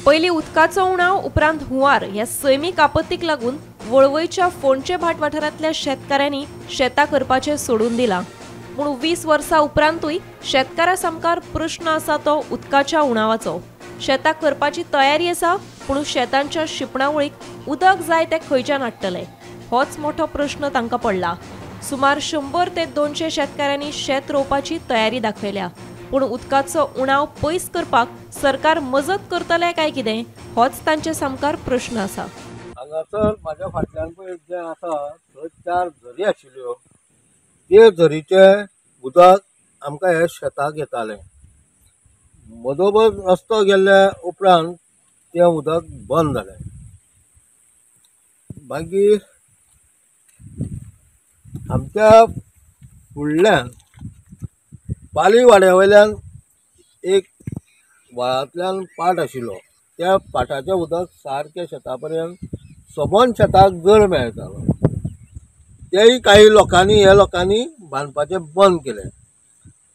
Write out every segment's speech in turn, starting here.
पयलीं उदकाचो उणाव, उपरांत हुंवार ह्या सैमीक आपत्तीक लागून वळवयच्या फोंडचे भाट वाठारांतल्या शेतकाऱ्यांनी शेतां करपाचें सोडून दिलां. पूण 20 वर्सां उपरांतूय शेतकारां सामकार प्रश्न आसा तो उदकाच्या उणावाचो. शेतां करपाची तयारी आसा, पूण शेतांच्या शिंपणावळीक उदक जाय तें खंयच्यान हाडटले होच मोठो प्रश्न तांकां पडला. सुमार 100 ते 200 शेतकाऱ्यांनी शेत रोवपाची तयारी दाखयल्या, पूण उदकाचो उणाव पयस करपाक सरकार मजत करतले काय कितें होच तांचे सामकार प्रश्न आसा. हांगासर म्हाज्या फाटल्यान पळय जें आसा थंय 4 झरी आशिल्ल्यो, ते झरीचें उदक आमकां हे शेताक येतालें. मदोमद रस्तो गेल्ल्या उपरांत तें उदक बंद जालें. मागीर आमच्या फुडल्यान पाली वाड्या वयल्यान एक व्हाळांतल्यान पाट आशिल्लो, त्या पाटाचें उदक सारकें शेता पर्यंत सबंद शेताक गळ मेळटालो. तेय काही लोकांनी ह्या लोकांनी बांदपाचें बंद केलें,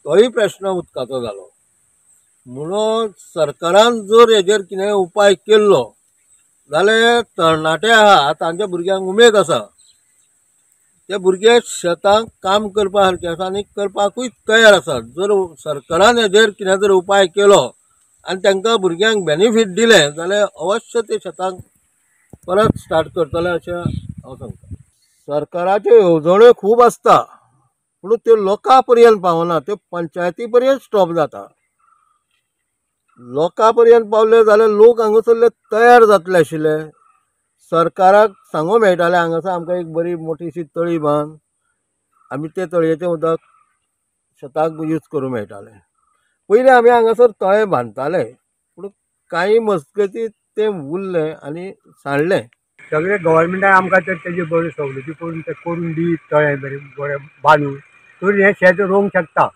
तोय प्रश्न उदकाचो जालो. म्हणून सरकारान जर हेजेर कितें उपाय केल्लो जाल्यार तरणाटे आहा तांच्या भुरग्यांक उमेद आसा, ते भुरगे शेतांक काम करपा सारके आसा आनी करपाकूय तयार आसात. जर सरकारान हेजेर कितें जर उपाय केलो आनी तांकां भुरग्यांक बेनिफीट दिलें जाल्यार अवश्य ते शेतांक परत स्टार्ट करतले अशें हांव सांगता. सरकाराच्यो येवजण्यो खूब आसता, पूण त्यो लोकां पर्यंत पावना, त्यो पंचायती पर्यंत स्टॉप जाता. लोकां पर्यंत पावले जाल्यार लोक हांगासरले तयार जातले आशिल्ले. सरकाराक सांगूंक मेळटालें हांगासर आमकां एक बरी मोटीशी तळी बांद, आमी ते तळयेचें उदक शेताक यूज करूंक मेळटालें. पयलीं आमी हांगासर तळें बांदताले, पूण कांय मजगती तें उरलें आनी सांडलें. सगळे गव्हर्मेंटान आमकां तर तेजे बऱ्यो सवलती करून ते करून दी, तळें बरें बरें बांदून तर हें शेत रोवंक शकता.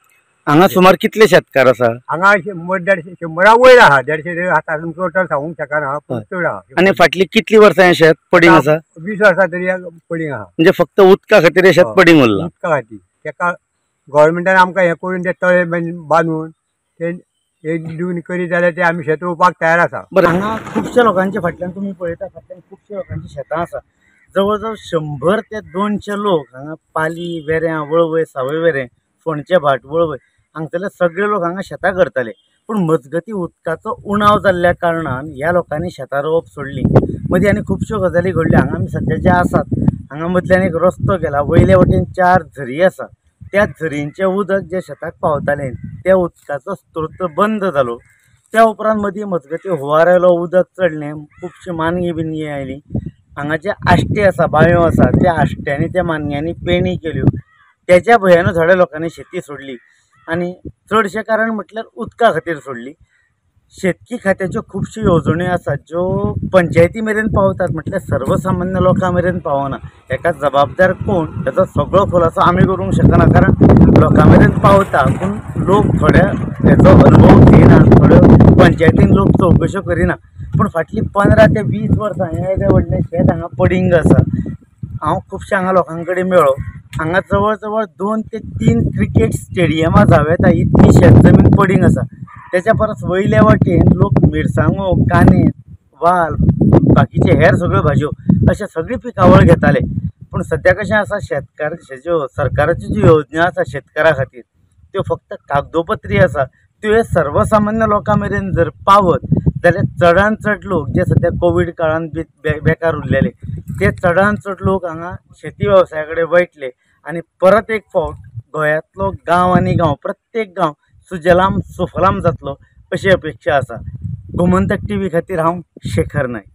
हांगा सुमार कितले शेतकार आसा? हांगा 100 150 100 वयर आहा, 150 आतां टोटल सांगूंक शकना, पूण चड आहा. आनी फाटली कितली वर्सां हें शेत पडींग आसा? 20 वर्सां तरी पडींग आहा. म्हणजे फक्त उदका खातीर हें शेत पडींग उरलां? उदका खातीर. तेका गव्हर्मेंटान आमकां हें करून ते तळे बांदून ते दिवन करीत जाल्यार ते आमी शेत रोवपाक तयार आसा. बरें, हांगा खुबश्या लोकांच्या फाटल्यान तुमी पळयता, फाटल्यान खुबश्या लोकांची शेतां आसा. जवळ जवळ 100 ते 200 लोक हांगा पाली, वेऱ्यां, वळवय, सावय वेरें, फोंडचे भाट, वळवय हांगसरले सगळे लोक हांगा शेतां करताले. पूण मजगती उदकाचो उणाव जाल्ल्या कारणान ह्या लोकांनी शेतां रोवप सोडलीं. मदीं आनी खुबश्यो गजाली घडल्यो. हांगा आमी सद्या जे आसात हांगा मदल्यान एक रस्तो गेला, वयले वटेन 4 झरी आसा. त्या झरींचें उदक जें शेताक पावतालें त्या उदकाचो स्त्रोत बंद जालो. त्या उपरांत मदीं मजगती हुंवार आयलो, उदक चडलें, खुबशीं मानगीं बिनगीं आयलीं. हांगा जे आश्टे आसा, बांयो आसा, त्या आश्ट्यांनी त्या मानग्यांनी पेणी केल्यो. तेज्या भंयान थोड्या लोकांनी शेती सोडली आनी चडशें कारण म्हटल्यार उदका खातीर सोडली. शेतकी खात्याच्यो खुबश्यो येवजण्यो आसात ज्यो पंचायती मेरेन पावतात, म्हटल्यार सर्वसामान्य लोकां मेरेन पावना. हेका जबाबदार कोण हेचो सगळो खुलासो आमी करूंक शकना, कारण लोकां मेरेन पावता पूण लोक थोड्या हेचो अनुभव घेयना, थोड्यो पंचायतीन लोक चवकश्यो करिना. पूण फाटलीं 15 ते 20 वर्सां हें येदें व्हडलें शेत हांगा पडींग आसा. हांव खुबश्या हांगा लोकां कडेन मेळ्ळो. हांगा जवळ जवळ 2 ते 3 क्रिकेट स्टेडियमां जावं येता इतली शेत जमीन पडींग आसा. तेच्या परस वयले वाटेन लोक मिरसांगो, कांदे, वाल, बाकीचे हेर सगळ्यो भाजयो अशे सगळी पिकावळ घेताले. पूण सद्या कशें आसा, शेतकार ज्यो सरकाराच्यो ज्यो योजना आसा शेतकारा खातीर त्यो फक्त कागदोपत्री आसा. त्यो सर्वसामान्य लोकां मेरेन जर पावत जाल्यार चडान चड लोक जे सद्या कोवीड काळान बेकार उरलेले ते चडान चड लोक हांगा शेती वेवसाया कडेन वयतले आनी परत एक फावट गोंयांतलो गांव आनी गांव, प्रत्येक गांव सुजलाम सुफलाम जातलो अशी अपेक्षा आसा. गोमंतक टीव्ही खातीर हांव शेखर नायक.